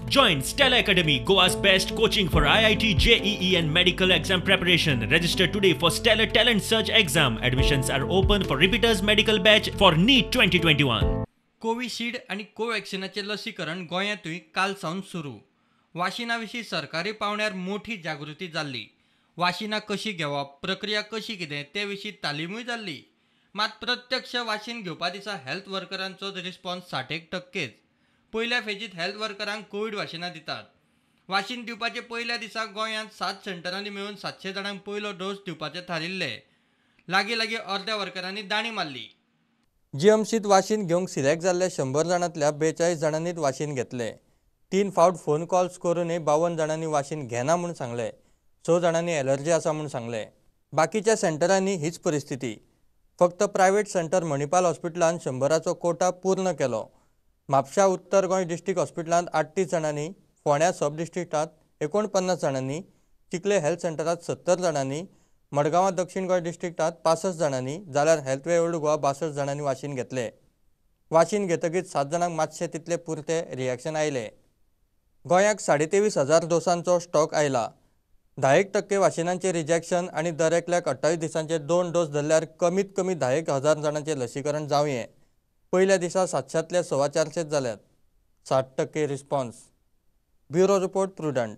Join Stellar Academy, Goa's best coaching for IIT, JEE and medical exam preparation. Register today for Stellar Talent Search exam. Admissions are open for repeaters medical batch for NEET 2021. Covishield आनी कोवॅक्सिनाचें लसीकरण गोंयांतूय काल सावन सुरू. वाशिना विशीं सरकारी पांवड्यार मोठी जागृती जाल्ली. वाशिनां कशी घेवप, प्रक्रिया कशी कितें ते विशीं तालिमूय जाल्ली. मात प्रत्यक्ष वाशीन घेवपा दिसा हेल्थ वर्करांचो रिस्पॉन्स 60%. पयल्या फेजीत हेल्थ वर्करांक कोवीड वाशिनां दितात. वाशीन दिवपाचे पयल्या दिसा गोंयांत 7 सेंटरांनी मेळून 700 जाणांक पयलो डोस दिवपाचे थारिल्ले. लागीं लागीं अर्द्या वर्करांनी दाणी मारली. जीएमसीत वाशीन घेवंक सिलेक्ट जाल्ल्या 100 जाणांतल्या 42 जाणांनीच वाशीन घेतले. 3 फावट फोन कॉल्स करूनय 52 जाणांनी वाशीन घेना म्हूण सांगले. 6 जाणांनी एलर्जी आसा म्हूण सांगले. बाकीच्या सेंटरांनी हीच परिस्थिती. फक्त प्रायव्हेट सेंटर मणिपाल हॉस्पिटलान 100चो कोटा पूर्ण केलो. म्हापशा उत्तर गोंय डिस्ट्रिक्ट हॉस्पिटलांत 38 जाणांनी, फोंड्या सब डिस्ट्रिक्टांत 49 जाणांनी, चिखले हेल्थ सेंटरांत 70 जाणांनी, मडगांवां दक्षिण गोंय डिस्ट्रिक्टांत 65 जाणांनी, जाल्यार हेल्थवे ओल्ड गोवा 62 जाणांनी वाशीन घेतले. वाशीन घेतकीच 7 जाणांक मातशे तितले पुरते रिएक्शन आयले. गोंयाक 23,500 डोसांचो स्टॉक आयला. 10% वाशिनांचे रिजेक्शन आनी दर एकल्याक 28 दिसांचे 2 डोस धरल्यार कमीत कमी 10,000 जाणांचें लसीकरण जावंये. पयल्या दिसा 700तले 425 जाल्यात. 60% रिस्पॉन्स. Bureau report, Prudent.